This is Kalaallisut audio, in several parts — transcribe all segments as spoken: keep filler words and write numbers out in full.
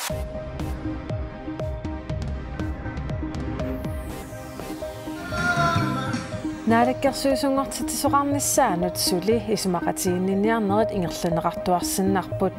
Naalakkersuisunngortitsisoqarnissaanut suli isumaqatiginninniarnerit ingerlanneqartuarsinnarput,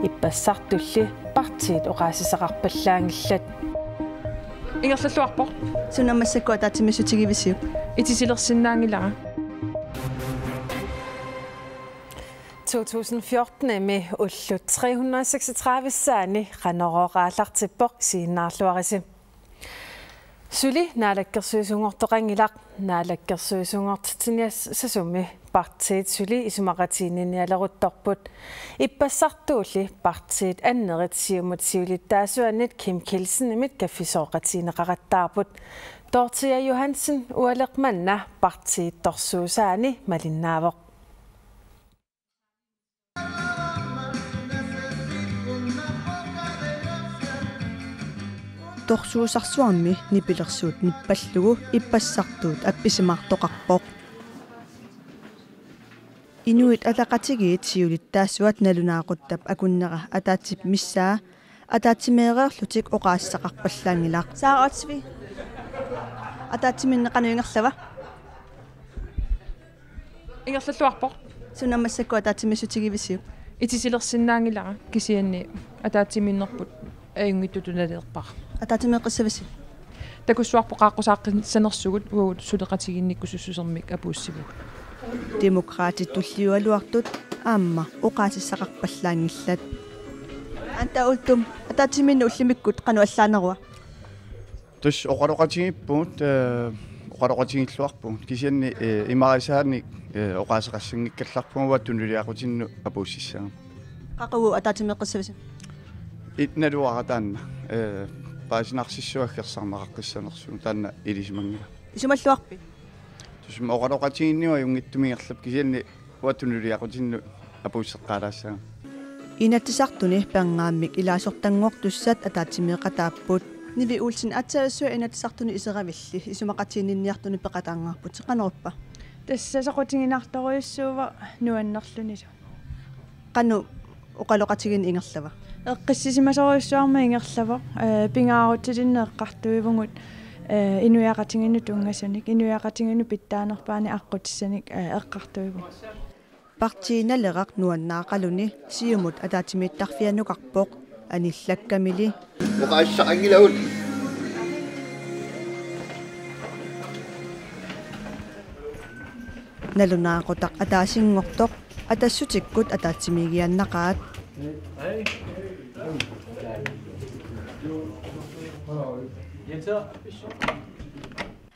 ippassartulli partiit oqaasissaqarpallaanngillat. Ingerlalluarpoq. Suna massakkut ataatsimiissutigivisiuk? Itisilersinnaanngilara. To tusind fjorten-imi ullut tre hundrede seksogtredive-ssaanni Qanorooq aallartippoq, isiginnaarluarisi. Suli naalakkersuisunngortoqanngilaq, naalakkersuisunngortitsiniassasummi partiit suli isumaqatiginninnialeruttorput. Ippassartuulli partiit annerit Siumut siulittaasuannit Kim Kielsenimit kaffisooqatigineqarattaarput. Dorthea Johansen ualeq manna partiittorsuusaani malinnaavoq. Torsuusarsuarmi nipilersuut nippallugu ippassartuut appisimaartoqarpoq. Inuit Ataqatigiit siulittaasuat nalunaaquttap akunnera ataatsip missaa ataatsimeereerlutik oqaasissaqarpallaanngilaq. Saara Otsvi. Ataatsimiinneq qanoq ingerlava? Ingerlalluarpoq. Suna massakkut ataatsimiissutigivisiuk? Itisilersinnaanngilara, kisianni ataatsimiinnerput ajunngitsutut naleerpara. Ataatsimeeqqissavisi? Takussuarput qaaqqusaaqqissanersugut uagut suleqatigiinnikkusussusermik apuussivugut. Demokraatit tulliugaluartut aamma oqaasissaqarpallaanngillat. Anda Uldum, ataatsimiinneq ullumikkut qanoq allaanerua? Tassa oqaloqatigiippugut, eh, oqaloqatigilluarpugut. Kisianni, eh, imarisaanik, eh, oqaaseqassanngikkallarpugut uanga tunuliaqutinnut apuussissagama. Qaqugu ataatsimeeqqissavisi? It naluara taanna, eh, paasinarsissuaq aggersarneqaqqissanersugut taanna ilisimanngilaq. Isumalluarpi? Tassa oqaloqatigiinneq ajunngitsumik ingerlappoq kisianni uanga tunuliaqutinnut apuusseqqaalaassagama. Inatsisartuni pernaammik ilaasortanngortussat ataatsimeeqataapput. Nivi Olsen, aatsaat Inatsisartuni iseravilli isumaqatiginninniartunut peqataangaarput. Qanoruppa? Tassa soqutiginartorujussuuvoq nuannerlunilu. Qanoq oqaloqatigiinneq ingerlava? Eqqissisimasorujussuarmik ingerlavoq, eh, pingaarutilinnik eqqartuivugut, eh, inuiaqatigiinnut tunngasunik, inuiaqatigiinnut pitsaanerpaanik aqqutissanik, eh, eqqartuivugut. Partii Naleraq nuannaaqaluni Siumut ataatsimiittarfianukarpoq anillakkamili. Oqaassaqanngilagut. Nalunaaqutaq ataasinngortoq Atassutikkut ataatsimiigiaannaqaat.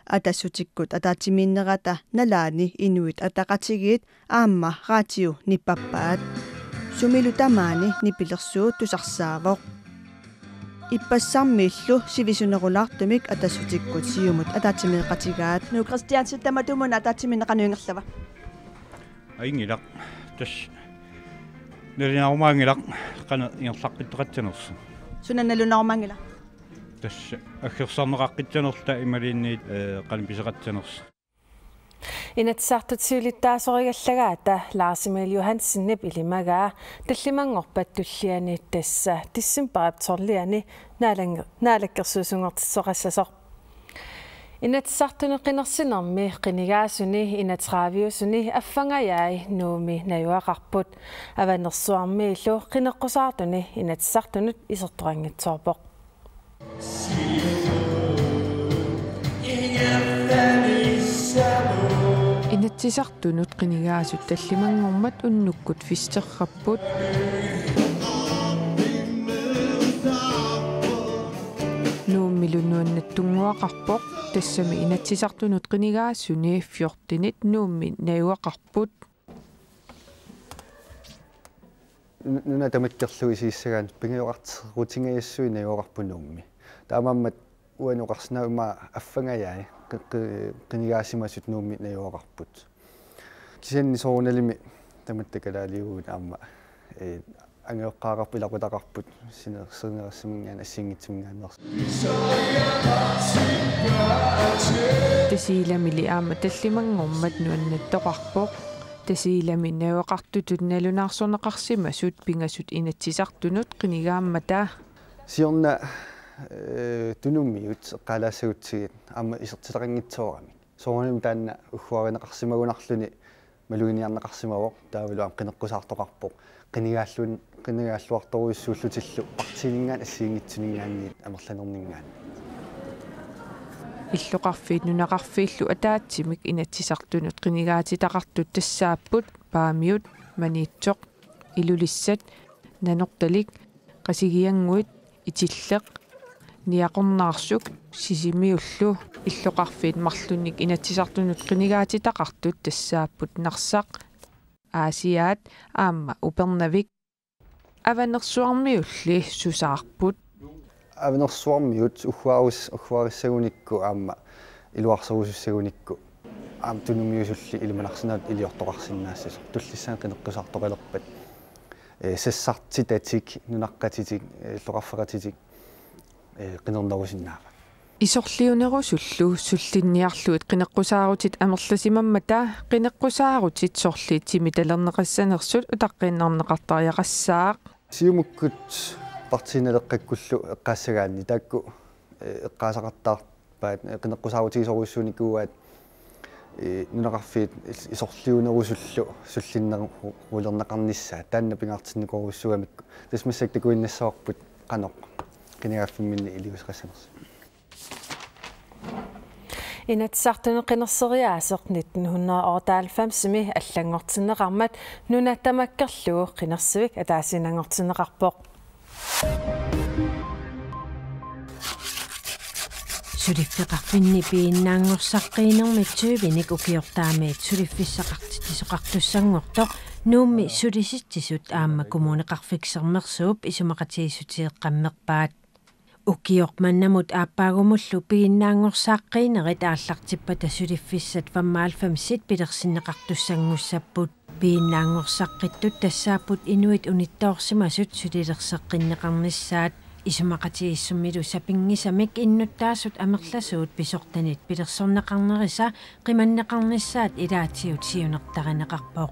Atassutikkut ataatsimiinnerata nalaani Inuit Ataqatigiit aamma radiu nippappaat. Sumilu tamaani nipilersuut tusarsaavoq. Ippassarmiillu sivisunerulaartumik Atassutikkut Siumut ataatsimeeqatigaat. Nuuk Kristiansen, tamatumuuna ataatsimiinneq qanoq ingerlava? Ajunngilaq. Tassa nalunaarumaanngilaq qanoq ingerlaqqittoqassanersoq. Suna nalunaarumaanngilaq? Tassa aggersarneqaqqissanerluta imaluunniit, eh, qanoq pisoqassanersoq. Inatsisartut siulittaasorigallagaata Lars Emil Johansenip ilimagaa tallimanngorpat tulliani, tassa decembarip tolviani naalang-, naalakkersuisunngortitsisoqassasoq. Inatsisartuni qinersinermi qinigaasuni enogtrediveusuni affangajai Nuummi najugaqarput. Avanersuarmiillu qineqqusaartuni Inatsisartunut isertoqanngitsoorpoq. Inatsisartunut qinigaasut tallimanngormat unnukkut festerrapput. Nuummilu nuannattunnguaqarpoq, tassami Inatsisartunut qinigaasuni fjortenit Nuummi najugaqarput. Nu-, nuna tamakkerlugu isigissagaanni pingajoqartitsinerujussuit najugaqarput Nuummi. Taamaammat uani oqarsinnaavunga affangajai qi-, qi-, qinigaasimasut Nuummi najugaqarput. Kisianni soorunalimi tamatta kalaaliuvugut aamma, eh, angajoqqaaqarput, ilaqutaqarput, sine-, sinerissaminngaanneersoq, assigiinngitsaminngaanneersoq. Tasiilamili aamma tallimanngormat nuannattoqarpoq. Tasiilami najugaqartutut nalunaarsorneqarsimasut pingasut Inatsisartunut qinigaammata. Siorna, eh, Tunumiut eqqaalaassagutsigit aamma isertitaqanngitsooramik. Soorunami taanna ugguarineqarsimagunarluni maluginiarneqarsimavoq, taavalu aamma qineqqusaartoqarpoq qinigaalluin-, qinigaalluartorujussuullutillu partiininngaanniit assigiinngitsuninngaanniit amerlanerninngaanniit. Illoqarfiit nunaqarfiillu ataatsimik Inatsisartunut qinigaatitaqartut tassaapput Paamiut, Maniitsoq, Ilulissat, Nanortalik, Qasigiannguit, Itilleq, Niaqornaarsuk, Sisimiullu. Illoqarfiit marlunnik Inatsisartunut qinigaatitaqartut tassaapput Narsaq, Aasiaat aamma Upernavik. Avanersuarmiulli susaarput. Avanersuarmiut ugguarus-, ugguarissagunikku aamma iluarserusussagunikku aamma Tunumiusulli ilimanarsinerit iliortoqarsinnaassasoq. Tullissaani qineqqusaartoqalerpat, eh, sassartitatik, nunaqqatitik, eh, illoqarfeqatitik, eh, qinernerusinnaavaat. Isorliunerusullu sullinniarlugit qineqqusaarutit amerlasimammata qineqqusaarutit sorliit timitalerneqassanersut utaqqiinnarneqartariaqassaaq. Siumukkut Partii Naleqqakkullu eqqaassagaanni taakku, eh, eqqaasaqattaarpaat, eh, qineqqusaarutigisorujussuunikuuaat, eh, nunaqarfiit is-, isorliunerusullu sullinnerulerneqarnissaat, taanna pingaartinnikorujussuugamikku. Tassa massakkut takuinnassavarput qanoq qinigaaffimminni iliuuseqassanersoq. Inatsisartuni qinerseriaaseq nitten hundrede og otteoghalvfems-imi allanngortinneqarmat nuna tamakkerlugu qinersivik ataasiinnanngortinneqarpoq. Suliffeqarfinni piginnaanngorsaqqiinermi tyvenik ukiortaamiit suliffissaqartitsisoqartussanngortoq Nuummi Sulisitsisut aamma Kommuneqarfik Sermersuup isumaqatigiissutigeqqammerpaat. Ukioq mannamut aappaagumullu piginnaanngorsaqqiinerit aallartippata suliffissat femoghalvfemsit pilersinneqartussanngussapput. Piginnaanngorsaqqitut tassaapput inuit unittoorsimasut sulilerseqqinneqarnissaat. Isumaqatigiissumilu sapinngisamik innuttaasut amerlasuut pisortanit pilersorneqarnerisa qimanneqarnissaat ilaatigut siunertarineqarpoq.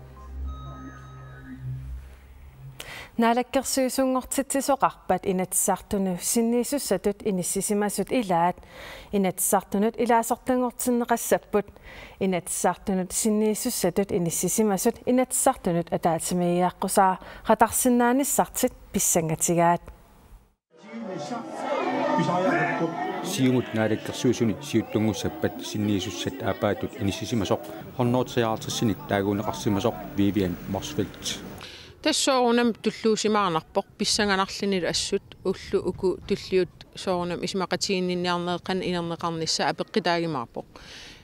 Naalakkersuisunngortitsisoqarpat Inatsisartunut sinniisussatut inissisimasut ilaat Inatsisartunut ilaasortanngortinneqassapput. Inatsisartunut sinniisussatut inissisimasut Inatsisartunut ataatsimiigiaqqusaaqatarsinnaanissartik pissangatigaat. Siumut Naalakkersuisuni siuttunngussappat sinniisussat aappaatut inissisimasoq hundrede treoghalvtredsinik taaguunneqarsimasoq Vivian Motzfeldt. Tassa soorunami tulluusimaarnarpoq pissanganarlunilu assut ullut uku tulliuttut soorunami isumaqatiginninniarnerit qanoq inerneqarnissaat apeqqutaajumaarpoq.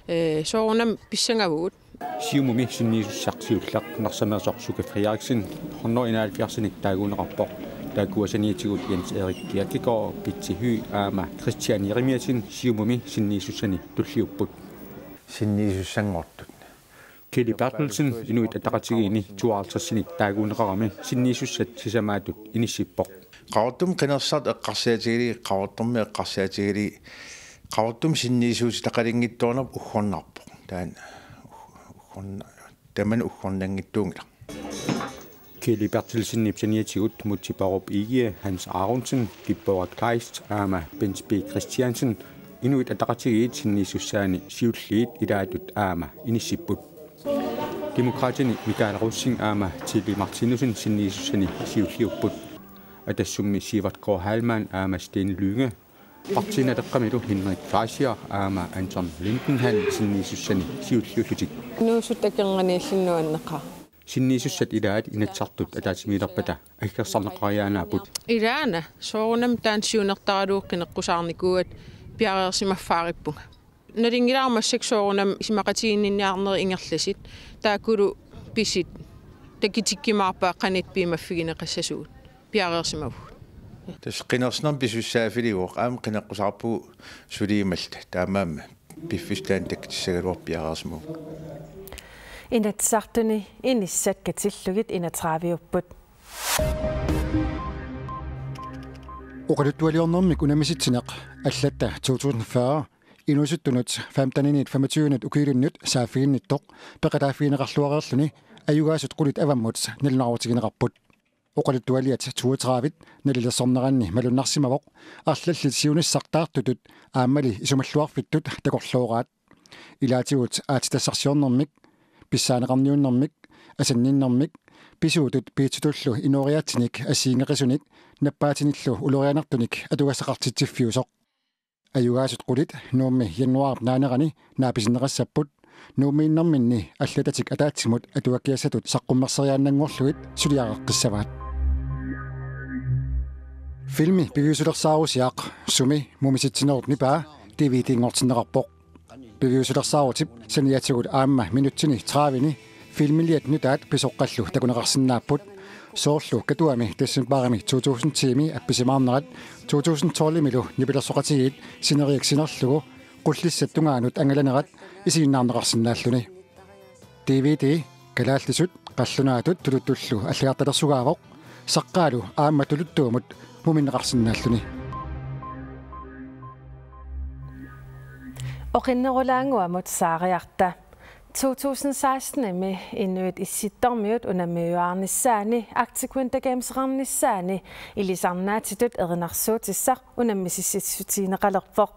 Ee, soorunami pissangavugut. Siumumi sinniisussaq siulleq Narsameersoq Suke Frederiksen hundrede enoghalvfjerdsinik taaguunneqarpoq. Taakkua saniatigut Jens Erik Kirkegaard, Pitsi Høegh aamma Kristian Jeremiassen Siumumi sinniisussani tulliupput. Sinniisussanngortut. Kelly Berthelsen Inuit Ataqatigiinni tooghalvtredsinik taaguunneqarami sinniisussat sisamaatut inissippoq. Qaqortumi qinersisartut eqqarsaatigalugit, Qaqortumi eqqarsaatigalugit, Qaqortumi sinniisuutitaqalinngitsoornarpoq uggornarpoq. Taanna uggorna-, tamanna uggornanngitsuunngilaq. Kelly Berthelsenip saniatigut Múte Bourup Egede, Hans Aronsen, Gitboa Kleist aamma Bent B. Christiansen Inuit Ataqatigiit sinniisussaani siulliit ilaatut aamma inissipput. Demokraatini Michael Rosing aamma Tilly Martinussen sinniisussani siulliupput. Atassummi Sivert K. Heilmann aamma Sten Lynge. Partii Naleqqamilu Henrik Fleischer aamma Anton Lindenhall sinniisussani siulliullutik. Inuusuttut akornanniillutik nuanneqaaq. Sinniisussat ilaat Inatsisartut ataatsimiilerpata aggersarneqariaannaapput. Ilaana, soorunami taanna siunertaralugu qineqqusaarnikuugatta piareersimaffaarippunga. Nalunngilara massakkut soorunami isumaqatiginninniarnerit ingerlasut, taakkulu pisut takutikkumaarpaat qanoq piumaffigineqassasugut. Piareersimavugut. Tassa qinersinermi pisussaaffilivoq aamma qineqqusaarpugut suliumalluta. Taamaammat piffissaq taanna takutissagaluarpoq, piareersimavugut. Inatsisartuni inissat katillugit enogtredive-upput. Oqaluttualiornermik unammisitsinneq allatta to tusind fyrre inuusuttunut femteniniit femogtyvenut ukiulinnut saaffiginnittoq peqataaffigineqarluareerluni ajugaasut qulit avammut nalunaarutigineqarput. Oqaluttualiat toogtredive nalilersorneranni malunnarsimavoq arlallit siunissaq taartutut aammali isumalluarfittut takorlooraat. Ilaatigut aatsitassarsiornermik, pissaaneqarniunnermik, asanninnermik, pisuutut piitsutullu inooriaatsinik assigiinngeqisunik nappaatinillu ulorianartunik atugassaqartitsiffiusoq. Ajugaasut qulit Nuummi januaarip naanerani naapisinneqassapput, Nuummiinnerminni allatatik ataatsimut atuakkiassatut saqqummerseriaannanngorlugit suliareqqissavaat. Filmi piviusulersaarusiaq sumi mumisitsinerup nipaa D V D-nngortinneqarpoq. Piviusulersaarutip saniatigut aamma minutsini tredive-ni filmiliat nutaat pisoqqallu takuneqarsinnaapput. Soorlu Katuami decembarimi to tusind ti-mi appisimaarnerat to tusind tolv-imilu nipilersoqatigiit sineriak sinerlugu qullissat tungaanut angalanerat isiginnaarneqarsinnaalluni. D V D kalaallisut qallunaatut tuluttullu allagartalersugaavoq, saqqaalu aamma tuluttuumut muminneqarsinnaalluni. Oqinnerulaannguamut saariarta. To tusind seksten-imi Inuit Issittormiut unammiuaarnissaanni Arctic Winter Gameseqarnissaanni ilisarnaatitut erinarsuutissaq unammississutigineqalerpoq.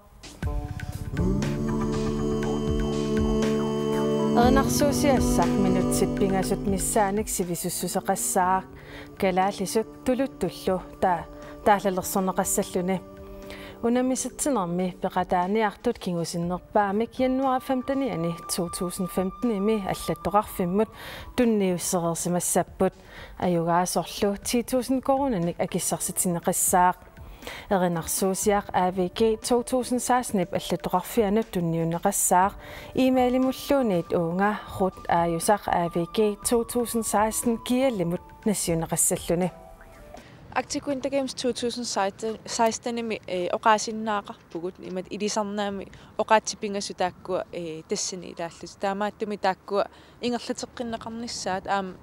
Erinarsuusiassaq minutsit pingasut missaannik sivisussuseqassaaq, kalaallisut tuluttullu taa-, taallalersorneqassalluni. Unammisitsinermi peqataaniartut kingusinnerpaamik januar femten-iani to tusind femten-imi allattoqarfimmut tunniussereersimassapput. Ajugaasorlu ti tusind koruuninik akissarsitinneqassaaq. Erinarsuusiaq A V G to tusind seksten-ip allattoqarfianut tunniunneqassaaq. E-mailimulluunniit uunga rut aajusaq A V G to tusind seksten gl-imut nassiunneqassalluni. Arctic Winter Games to tusind seksten-imi, eh, oqaasinnaaqarpugut, imatut ilisarnaammi oqaatsit pingasut taakkua, eh, tassani ilaallutik. Taamaattumik taakkua ingerlateqqinneqarnissaat aamma,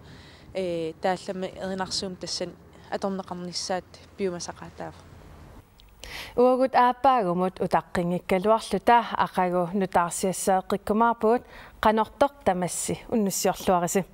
eh, taallami erinarsuummik tassani atorneqarnissaat piumasaqaataavoq. Uagut aappaagumut utaqqinngikkaluarluta aqagu nutaarsiassaqikkumaarpugut, qanortoq tamassi unnussiorluarisi.